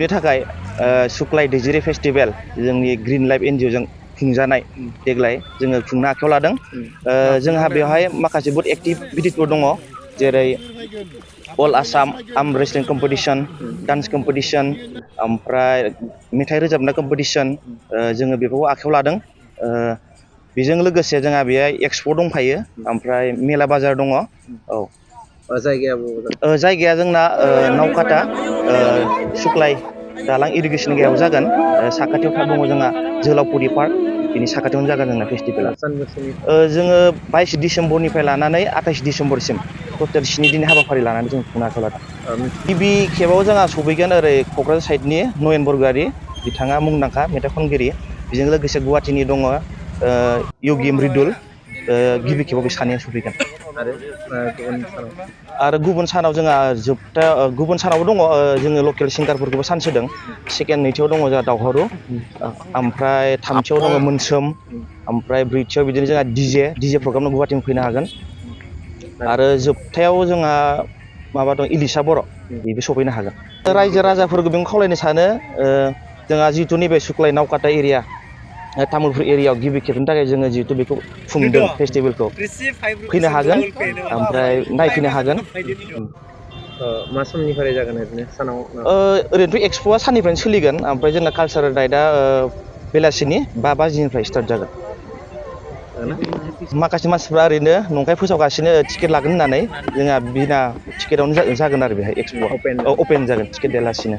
लाइफनि थाखाय सुक्लाय दैजिरि फेस्टिभेल जोंनि ग्रिन लाइफ एनजिअ जों खुंजानाय देग्लाय जोङो खुंनो आखायाव लादों। जोंहा बेवहाय माखासे बहुत एक्टिभिटिसफोर दङ, जेरै all Assam arm wrestling competition, dance competition, ओमफ्राय मेथाइ रोजाबनाय कम्पिटिसन, जोङो बेफोरखौ आखायाव लादों। बेजों लोगोसे जोंहा बेहाय एक्सप' दंफायो, ओमफ्राय मेला बाजार दङ। औ, जायगाया जोंना नावकाटा सुक्लाय दालां इरिगेसन गायाव जागोन। साखाथियाव दङ जोंहा जोहोलावफुरि पार्क, बिनि साखाथियावनो जागोन जोंना फेस्टिभेला। जोङो 22 डिसेम्बरनिफ्राय लानानै 28 डिसेम्बरसिम टटेल 7 दिननि हाबाफारि लानानै जों खुंनो आखायाव लादों। गिबि खेबाव जोंहा सफैगोन ओरै क'क्राझार साइडनि नयन बरग'यारि, बिथाङा मुंदांखा मेथाइ खनगिरि। बेजों लोगोसे गुवाहाटीनि दङ यगि मृदुल, गिबि खेबाव बे सानैया सफैगोन। आरो गुबुन सानाव जोंहा गुबुन सानावबो दङ, जोङो लकेल सिंगारफोरखौबो चान्स होदों। सेकेन्ड, नैथियाव दङ जोंहा दावहारु, ओमफ्राय थामथियाव दङ मोनसोम, ओमफ्राय ब्रैथियाव बिदिनो जोंहा डिजे प्रग्राम गुवाहाटीनिफ्राय फैनो हागोन। आरो जोबथायाव जोंहा माबा दं, इलिसा बर', बेबो सफैनो हागोन। रायजो राजाफोरखौ बेखौ खावलायनो सानो, जोंहा जिहेतु नैबे सुक्लाय नावकाटा एरिया, तामुलपुर एरियायाव गिबि खेबनि थाखाय जोङो जिहेतु बेखौ खुंदों फेस्टिभेलखौ, फैनो हागोन ओमफ्राय नायफैनो हागोन। मा समनिफ्राय जागोन ओरैनो सानाव? ओरैनोथ' एक्सप'आ साननिफ्रायनो सोलिगोन, ओमफ्राय जोंना कालसारेल नाइटआ बेलासिनि 5 बाजिनिफ्राय स्टार्ट जागोन। माखासे मानसिफ्रा ओरैनो नंखाय फोसावगासिनो टिकेट लागोन होननानै, जोंहा बिना टिकेटआवनो जागोन आरो बेहाय एक्सप'आ अपेन जागोन, टिकेट लायालासिनो।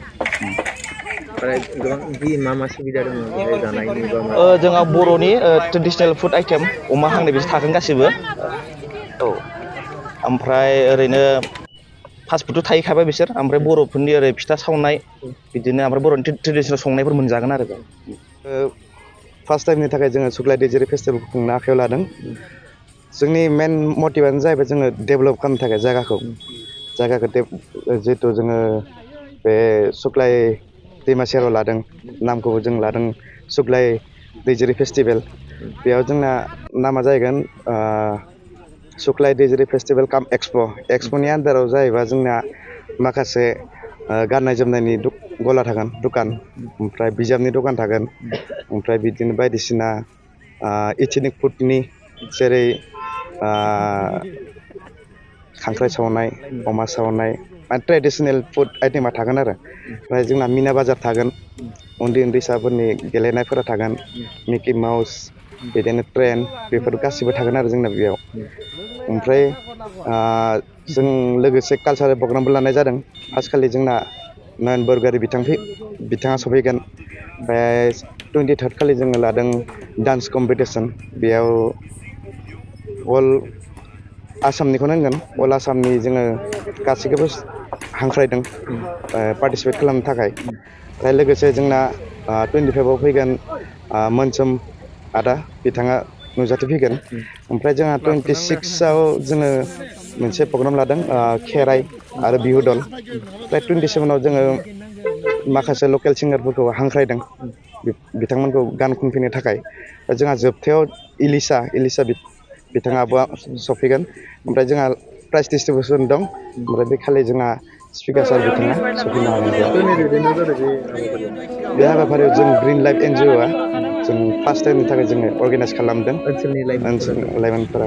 मा सुबिदा दङ बेहाय जानायनि? जोंहा बर'नि ट्रेडिसनेल फुड आइटेम अमा हांनाय बिसोर थागोन गासिबो। औ, ओमफ्राय ओरैनो फास्टफुडथ' थाहैखाबाय बिसोर, ओमफ्राय बर'फोरनि ओरै फिथा सावनाय, बिदिनो ओमफ्राय बर'नि ट्रेडिसनेल संनायफोर मोनजागोन आरो बेयाव। फार्स्ट टाइमनि थाखाय जोङो सुक्लाय दैजिरि फेस्टिभेलखौ खुंनो आखायाव लादों। जोंनि मेन मटिभआनो जाहैबाय जोङो डेभेलप खालामनो थाखाय जायगाखौ जिहेथु जोङो बे सुक्लाय दैमा सेराव लादों, नामखौबो जों लादों सुक्लाय दैजिरि फेस्टिभेल। बेयाव जोंना नामा जाहैगोन सुक्लाय दैजिरि फेस्टिभेल काम एक्सप'नि आन्दाराव जाहैबा जोंना माखासे गाननाय जोमनायनि गला थागोन, दुखान, ओमफ्राय बिजाबनि दखान थागोन, ओमफ्राय बिदिनो बायदिसिना इथनिक फुडनि, जेरै खांख्राइ सावनाय, अमा सावनाय, ट्रेडिसनेल फुड आइटेमा थागोन आरो। ओमफ्राय जोंना मिना बाजार थागोन, उन्दै उन्दैसाफोरनि गेलेनायफोरा थागोन, मिकि माउस, बिदिनो ट्रेन, बेफोर गासिबो थागोन आरो जोंना बेयाव। ओमफ्राय जों लोगोसे कालसारेल प्रग्रामबो लानाय जादों। फार्स्टखालि जोंना नयन बरग'यारि बिथाङा सफैगोन। ओमफ्राय 23rd खालि जोङो लादों डान्स कम्पिटिसन। बेयाव अल आसामनिखौ नांगोन, अल आसामनि जोङो गासैखौबो हांख्रायदों पार्टिसिपेट खालामनो थाखाय। ओमफ्राय लोगोसे जोंना 25आव फैगोन मोनसोम आदा, बिथाङा नुजाथिफैगोन। ओमफ्राय जोंहा 26आव जोङो मोनसे प्रग्राम लादों, खेराइ आरो बिहु दल। ओमफ्राय 27आव जोङो माखासे लकेल सिंगारफोरखौ हांख्रायदों, बिथांमोनखौ गान खनफैनो थाखाय। जोंहा जोबथायाव इलिसा बिथाङाबो सफैगोन। ओमफ्राय जोंहा प्राइज डिस्ट्रिबिउसन दं, ओमफ्राय बे खालि जोंहा स्पिकार सार बिथाङा सफैनो हागोन बेयाव। बे हाबाफारियाव जों ग्रिन लाइफ एनजिअ'आ जों फार्स्ट टाइमनि थाखाय जोङो अर्गेनाइज खालामदों, ओनसोलनि लाइमोनफोरा।